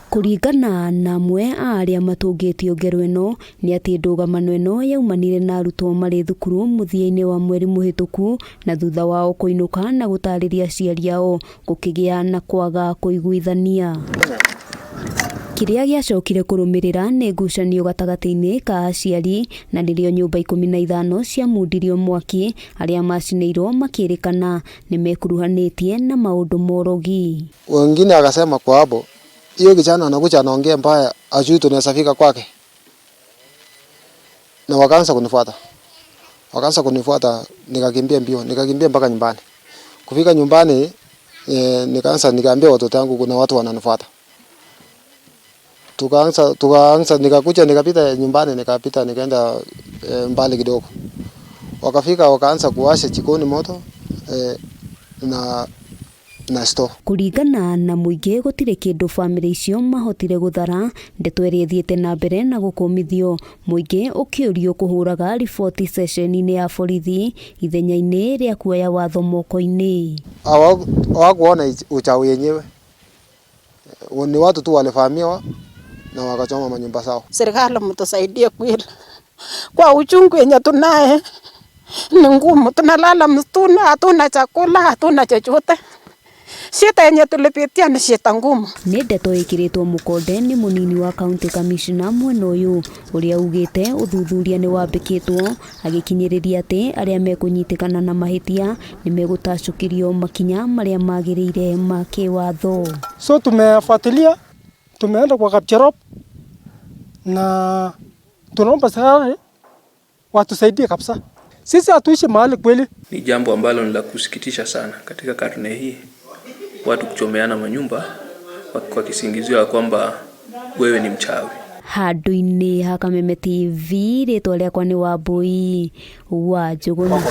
Kũringana na amwe a arĩa matũngĩtio ngero ĩno nĩ atĩ ndũgamano ĩno yaumanire na arutwo marĩ thukuru mũthia-inĩ wa mweri mũhĩtũku na thutha wao kũinũka na gũtarĩria aciari ao gũkĩgĩa na kwaga kũiguithania. Kĩrĩa gĩacokire kũrũmĩrĩra nĩ ngucanio gatagatĩ-inĩ ka aciari na nĩrĩo nyũmba 15 ciamundirio mwaki arĩa macinĩirwo makĩrĩkana nĩ mekuruhanĩtie na maũndũ morogi. Wengine akasema kwa hapo hiyo kijana anakuja anaongea mbaya, ajui tunaweza fika kwake, na wakaanza kunifuata, wakaanza kunifuata, nikakimbia mbio, nikakimbia mpaka nyumbani. Kufika nyumbani nikaanza nikaambia watoto wangu kuna watu wananifuata. Tukaanza nikakuja nikapita nyumbani, nikapita nikaenda mbali kidogo. Wakafika wakaanza kuwasha jikoni moto na store. Kũringana na mũingĩ gũtirĩ kĩndũ bamĩrĩ icio mahotire gũthara, ndeto ĩrĩa ĩthiĩte na mbere na gũkũmithio mũingĩ ũkĩũrio kũhũraga riboti ceceni-inĩ ya borithi ithenya-inĩ rĩa kuoya watho moko-inĩ. Hawakuona uchawi yenyewe, ni watu tu walivamiwa na wakachoma manyumba zao. Serikali mtusaidie kweli, kwa uchungu yenye tunaye ni ngumu, tunalala msituni, hatuna chakula, hatuna chochote. Shida yenye tulipitia ni shida ngumu. Nĩ ndeto ĩkĩrĩtwo mũkonde nĩ mũnini wa county commissioner mwena ũyũ ũrĩa ugĩte ũthuthuria nĩ wambĩkĩtwo agĩkinyĩrĩria atĩ arĩa mekũnyitĩkana na mahĩtia nĩ megũtacũkĩrio makinya marĩa magĩrĩire ma kĩwatho. So tumefuatilia, tumeenda kwa Kapcherop na tunaomba serikali watusaidie kabisa. Sisi hatuishi mahali kweli. Ni jambo ambalo ni la kusikitisha sana katika karne hii, watu kuchomeana manyumba kwa kisingizio ya kwamba wewe ni mchawi. Handũ-inĩ ha Kameme TV rĩtwa rĩakwa nĩ Wambui wa Njũgũna.